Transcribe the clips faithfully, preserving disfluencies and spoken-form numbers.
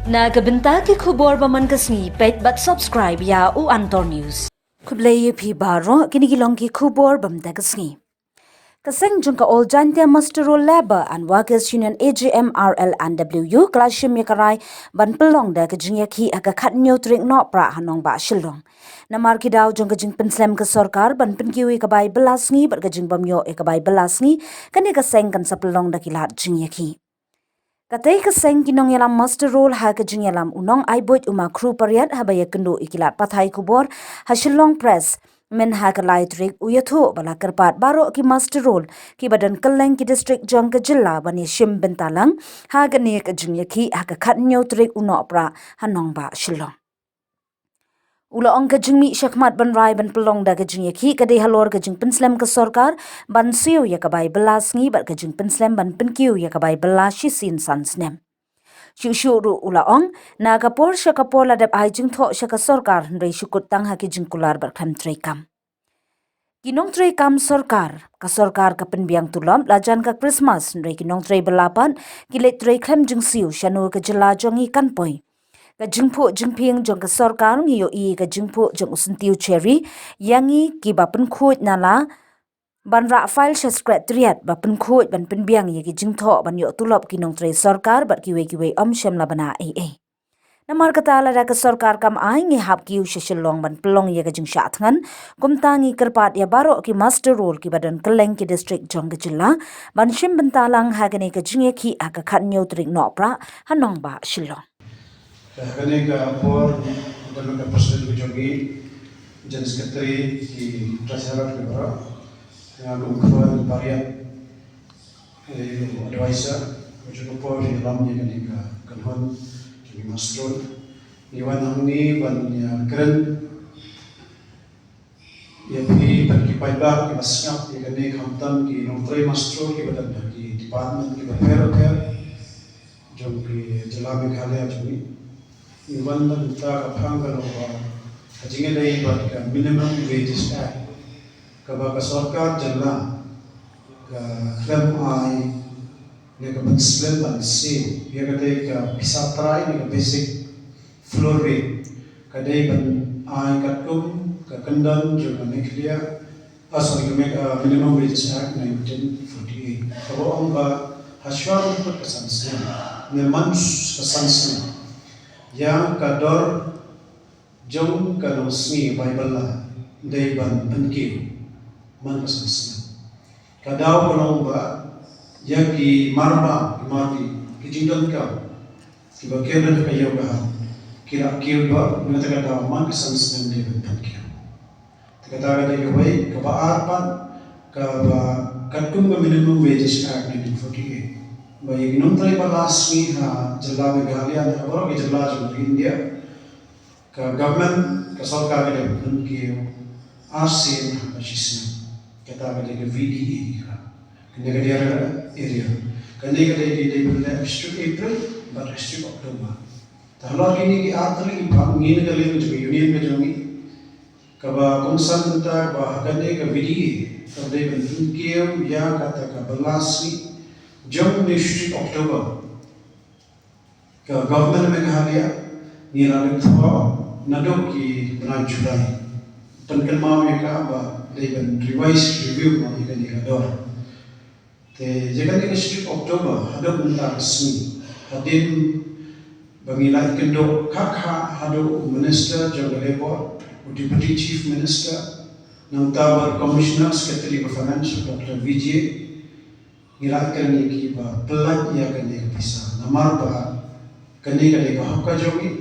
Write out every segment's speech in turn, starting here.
Na ka bynta ki khubor ba man ka sngi, peit bad subscribe ïa u Antor News. Khublei ïa phi baroh, kine ki long ki khubor ba man ka sngi. Ka seng jong ka All Jaintia Muster Roll Labour and Workers Union, A J M R L and W U, ka la shim ïa ka rai ban pynlong da ka jingïakhih ha ka khathynñiew tarik Nohprah ha nongbah Shillong. Namar ki daw jong ka jingpynslem ka sorkar ban pynkiew ïa ka bai bylla sngi bad ka jingbymïoh ïa ka bai bylla sngi, kane ka seng kan sa pynlong da ki lad jingïakhih. Katei ka seng ki nongïalam muster roll ha ka jingïalam u nongai buit u Makhru Pariat haba ïakynduh ïa ki lad pathai khubor ha Shillong Press mynha ka lai tarik u ïathuh ba la kyrpad baroh ki muster roll kiba don kylleng ki district jong ka jylla ban ïashim bynta lang ha kane ka jingïakhih ha ka khathynñiew tarik u Nohprah ha nongbah Shillong. U la ong ka jingmih shakhmat ban rai ban pynlong da ka jingïakhih ka dei halor ka jingpynslem ka sorkar ban siew ïa ka bai bylla sngi bad ka jingpynslem ban pynkiew ïa ka bai bylla shisien san snem. Shuh shuh ruh u la ong, na ka por sha ka por la dep ai jingthoh sha ka sorkar, hynrei shu kut tang ha ki jingkular bad khlem treikam. Ki nongtreikam sorkar, ka sorkar ka pynbiang tulop la jan ka Krismas, hynrei ki nongtrei bylla pat ki leit trei khlem jingsiew, shano ka jylla jong ngi kan poi. Ka jingphuh jingphieng jong ka sorkar, ngi ïohi ka jingphuh jong u Syntiew Cherry ïa ngi kiba pynkhuid na la ban rah file sha Secretariat ba pynkhuid ban pynbiang ïa ki jingthoh ban ïoh tulop ki nongtrei sorkar bad kiwei kiwei, ym shym la bna ei ei. Namar kata lada ka sorkar kam ai, ngi hap kiew sha Shillong ban pynlong ïa ka jingshah thngan. Kumta ngi kyrpad ïa baroh ki muster roll kiba don kylleng ki district jong ka jylla ban shim bynta lang ha kane ka jingïakhih ha ka khathynñiew tarik Nohprah ha nongbah Shillong. Te ha kane ka por, da ka President ka jong ngi, General Secretary, ki Treasurer, ki baroh, nga kum u Pariat, eh, advisor, ka jong ka por ïalam ïa kane ka kynhun jong ngi muster roll. Ngi wan hangne ban ïakren ïa phi bad ki paidbah kiba sngap ïa kane, khamtam ki nongtrei muster roll kiba don ha ki department kiba pher bapher jong ka jylla Meghalaya jong ngi. Ngi wan na ka bynta ka phang ka long ba ka jingïadei bad ka Minimum Wages Act, kaba ka sorkar jylla ka khlem ai ne ka pynslem ban siew ïa kata ka pisa trai ne ka basic floor rate, ka dei ban ai katkum ka kyndon jong ka Meghalaya, ah, sorry, ka Meg-, ah, Minimum Wages Act nineteen forty-eight. Kaba ong ba hashwa ban kut ka san snem, ne man ka san snem, ïa ka dor jong ka nongsngi bai bylla dei ban pynkiew man ka san snem. Ka daw ka long ba ïa ki marbam, ki mardi, ki jingdonkam kiba kiew don ha ka ïew ka hat, ki la kiew ba na kata ka daw man ka san snem dei ban pynkiew. Te kata ka dei kawei, kaba ar pat, kaba katkum ka Minimum Wages Act nineteen forty-eight, ba ïa ki nongtrei bylla sngi ha jylla Meghalaya ne ha baroh ki jylla jong ka India, ka government, ka sorkar ka dei ban pynkiew arsien ha ka shisnem. Kata ka dei ka V D A ka. Kane ka dei arrear. Kane ka dei, dei, dei ban leh ha shi tarik April bad ha shi tarik October. Te halor kine ki ar tarik, ngi pat, ngi na ka liang jong ka union ka jong ngi, kaba kongsan mynta ba ha kane ka V D A ka dei ban pynkiew ïa kata ka bylla sngi jong une u shi tarik October. Ka Government Meghalaya, ngi la leit thoh naduh ki bnai July. Pynkynmaw ïa ka ba dei ban revise, review noh ïa kane ka dor. Te ïa kane ka shi tarik October haduh mynta ka sngi, hadien ba ngi la ïakynduh kha kha haduh u Minister jong ka Labour, u Deputy Chief Minister, nangta bad u Commissioner Secretary ka Finance, Doctor Vijay, ngi la kren ïa ki ba pyllait ïa kane ka pisa. Namar ba kane ka dei ka hok ka jong ngi.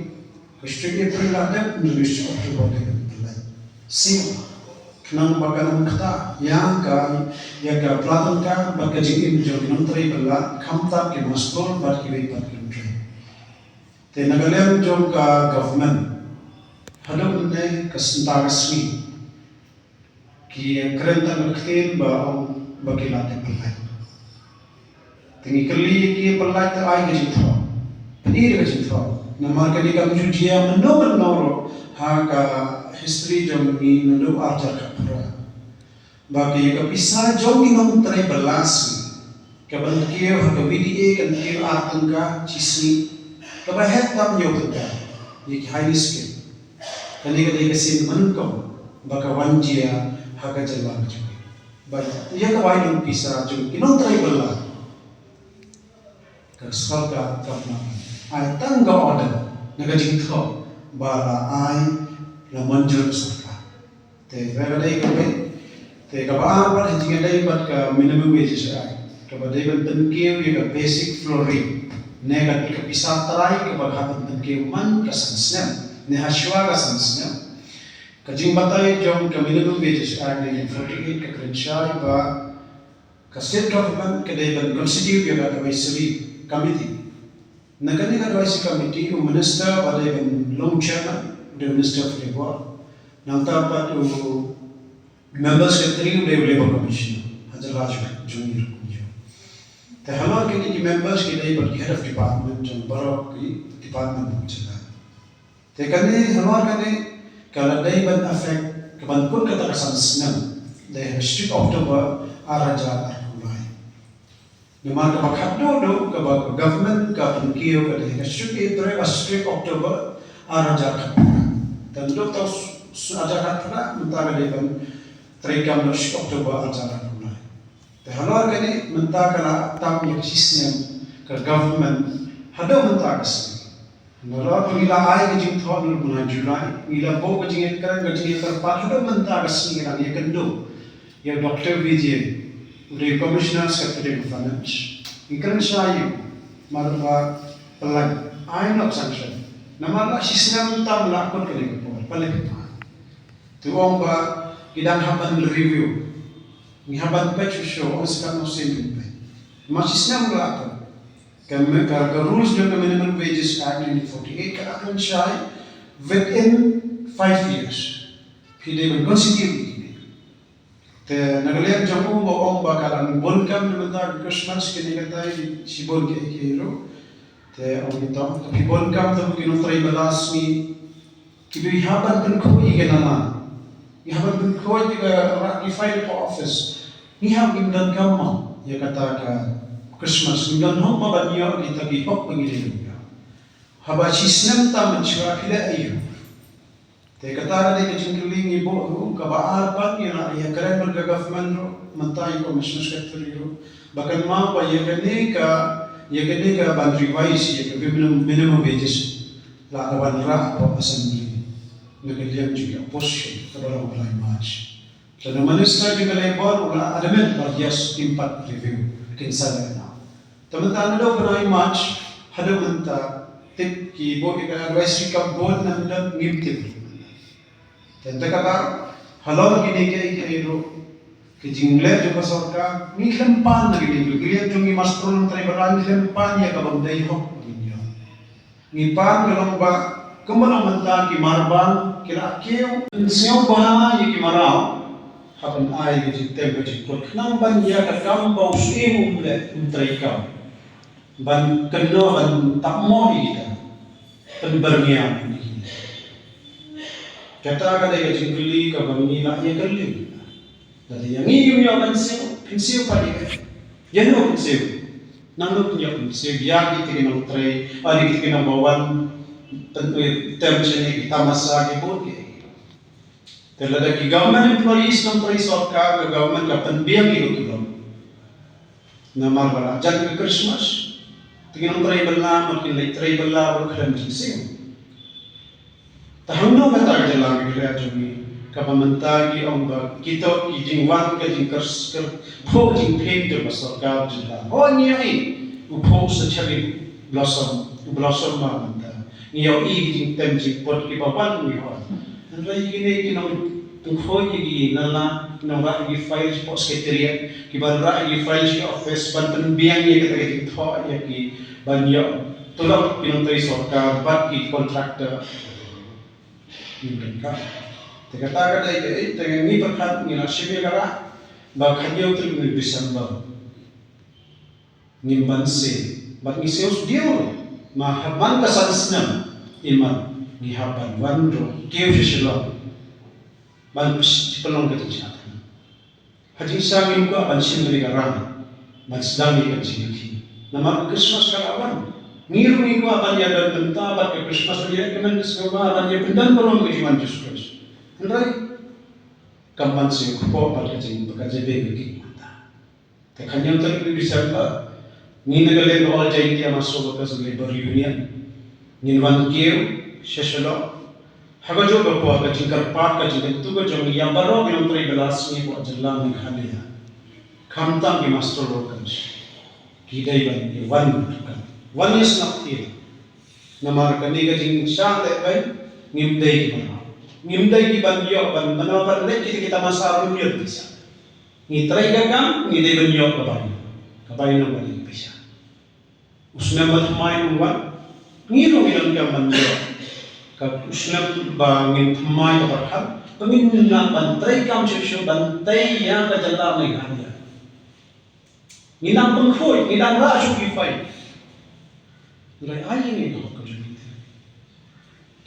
Ka shi tarik April la dep, hynrei shi tarik October dei ban pyllait. Sngewbha, khnang ba kan ym ktah ïa ka, ïa ka pla tyngka bad ka jingim jong ki nongtrei bylla, khamtam ki muster roll bad kiwei pat ki nongtrei. Te na ka liang jong ka government, haduh mynne ka, mynta ka sngi, ki kren tang ka ktien ba ong ba ki la dep pyllait. Te ngi kylli ki, pyllait te ai ka jingthoh, pyni da ka jingthoh. Namar kane kam ju jia mynno mynno ruh ha ka history jong ngi naduh ar hajar khatphra, ba ka, ïa ka pisa jong ki nongtrei bylla sngi, ka ban kiew ha ka V D A kan kiew ar tyngka shi sngi. Kaba heh tam ïa u tynrai ïa ki highly skilled. Kane ka dei ka sien mynnyngkong ba ka wan jia ha ka jylla ka jong ngi. Ba ïa ka wai nong pisa jong ki nongtrei bylla, ka sorkar kam ai tang ka order na ka jingthoh ba la ai la mynjur ka sorkar. Te ba ka dei ka pei. Te kaba ar pat ha jingïadei bad ka Minimum Wages Act, kaba dei ban pynkiew ïa ka basic floor rate ne ka, ka pisa trai kaba hap ban pynkiew man ka san snem ne ha shuwa ka san snem. Ka jingbatai jong ka Minimum Wages Act nineteen forty-eight ka kren shai ba ka state government ka dei ban constitute ïa ka advisory committee. Na kane ka advisory committee u minister ba dei ban long chairman, u dei Minister of Labour. Nangta pat u member secretary u dei u Labour Commissioner ha jylla jong ngi ruh kumjuh. Te halor kine ki members ki dei bad ki head of department jong baroh ki department jong ka jylla. Te kane halor kane ka la dei ban effect ka ban kut kata ka san snem, dei ha ka shi tarik October ar hajar arphew lai. Namar kaba khatduh duh kaba ka government ka pynkiew ka dei ha ka shi tarik April, ah, shi tarik October ar hajar khatphra. Te naduh u ar hajar khatphra mynta ka dei ban treikam naduh shi tarik October ar hajar arphew lai. Te halor kane mynta ka la tam ïa ka shisnem ka government haduh mynta ka sngi. Halor ba ngi la ai ka jingthoh naduh bnai July, ngi la buh ka jingïakren, ka jingïakyrpad haduh mynta ka sngi, ngi la ïakynduh ïa u Doctor Vijay, u dei Commissioner Secretary of Finance. Ngi kren shai ïa u, mar ba pynlait ai noh sanction. Namar la shisnem tam la kut kane ka por, pynlait ka por. Te u ong ba ki dang hap ban review. Ngi hap ban peit shuh shuh, ong sa katno sien ban peit. Mar shisnem la kut. Ka, ka, ka rules jong ka Minimum Wages Act nineteen forty-eight ka la kren shai within five years. Phi dei ban constitute ïa kine. Te na ka liang jong u ba ong ba ka dang bun kam na mynta ka Christmas kine katai shibun kiei kiei ruh. Te ong ito, te phi bun kam te ki nongtrei bylla sngi. Ki dei hap ban pynkhuid ïa ka namar. Ngi hap ban pynkhuid ïa ka, rah ki file ka office. Ngi hap, ngim don kam mo ïa kata ka Christmas. Ngim don hok mo ban ïoh kita ki hok ba ngi dei ban ïoh. Haba shisnem tam mynshuwa phi leh aïu? Te kata ka dei ka jingkylli ngi buh ruh, kaba ar pat ngi la ïakren bad ka government ruh, mynta ïa ka Commissioner Secretary ruh. Ba kynmaw ba ïa kane ka, ïa kane ka ban revise ïa ka minimum, minimum wages la ka wanrah hapoh Assembly na ka liang jong ka opposition kaba long u bnai March. Te u Minister jong ka Labour u la admit ba yes, kin pat review, kin sa leh noh. Te mynta naduh u bnai March haduh mynta tip ki bud ïa ka advisory kam bud, nangta ngim tip. Te mynta kaba halor kine kiei kiei ruh ki jingleh jong ka sorkar ngi khlem pan na kine ruh, ki liang jong ngi mar shu nongtrei bylla ngi khlem pan ïa ka bym dei hok ba ngin ïoh. Ngi pan ka long ba kumba long mynta ki marbam ki la kiew, pynsngew bha ïa ki mraw. Hap ban ai ka jingtem ka jingkut khnang ban ïa ka kam ba u syiem um leh, um treikam. Ban kynnoh, ban tap mo ïa kita, pynbyrngiam ïa kita. Kata ka dei ka jingkylli kaba ngi la ïakylli. Lada ïa ngi ngim ïoh ban siew, pynsiew pat ïa ka. Ïa no pynsiew? Nangno pynïoh pynsiew ïa kita ki nongtrei, ïa kita ki nongbawan, pyn, eh, tem shane ki tamasa ki bun ki. Te lada ki government employees, nongtrei sorkar, ka government ka pynbiang ïa ka tulop. Namar ba la jan ka Christmas, te ki nongtrei bylla, ma kin leit trei bylla ruh khlem jingsiew. Te hangno kata ka jylla Meghalaya jong ngi, kaba mynta ki ong ba kito ki jingwan ka jingkyrpad, phuh jingpynim jong ka sorkar jylla. Hooid ngi ïohi u phuh sa cherry blossom, u blossom ba mynta. Ngi ïohi ki jingtem jingput kiba wan ngi hooid. Hynrei kine ki nongpynkhooid ïa ki nala, nongrah ïa ki files hapoh secretariat, kiba rah ïa ki files ki office, ban pynbiang ïa kata ka jingthoh ïa ki ban ïoh tulop ki nongtrei sorkar bad ki contractor. Ngim donkam. Te kata ka dei kaei, te ngi pyrkhat ngi la shim ïa ka rah ba khathynñiew tarik u December ngim ban siew, bad ngi siew sdiew ruh. Ma haba man ka san snem, imat ngi hap ban wan ruh kiew sha Shillong ban pynlong ka jingshad. Ha jingshisha ngim kwah ban shim kane ka rah ban sdang ïa ka jingïakhih. Namar ka Christmas ka la wan. Ngi ruh ngi kwah ban ïa don mynta bad ka Christmas ban ïa kmen ka sngewbha ban ïa pyndon burom ka jingwan Jisu Khrist. Hynrei kam ban sngewkhuid bad ka jing ka jingbieit ka jingmynta. Te khañiaw tarik u December, ngi na ka liang ka All Jaintia Mass Workers Labour Union ngin wan kiew sha Shillong. Ha kajuh ka por ka jingkyrpad ka jingkyntu ka jong ngi ïa baroh ki nongtrei bylla sngi hapoh jylla Meghalaya, khamtam ki master workers, ki dei ban ïa wan, wan ïa sngap ïa. Namar kane ka jingshah lehbeiñ ngim dei ki ban, ngim dei ki ban ïoh ban, ban, ban leh kita ki tamasa ruh ïa pisa. Ngi trei ka kam, ngi dei ban ïoh ka bai, ka bai nong ban ïa pisa. U snem ba thymmai un wan, ngi ruh ngi donkam ban ïoh. Ka u snem ba ngin thymmai ka barkhal, ba ngin nang ban trei kam shuh shuh ban tei ïa ka jylla Meghalaya. Ngi nang pynkhuid, ngi nang rah shuh ki file. Ngi ai ïa ngi ka hok ka jong ngi.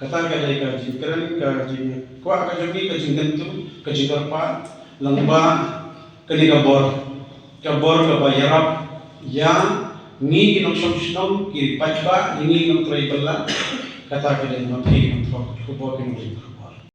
Kata ka dei ka jingkren, ka jingkwah ka jong ngi, ka jingkyntu, ka jingkyrpad lyngba kane ka bor, ka bor kaba ïarap ïa ngi ki nongshong shnong, ki paidbah, ïa ngi ki nongtrei bylla. Kata ka dei ma phi ki nongthoh khubor, ki nongtrei.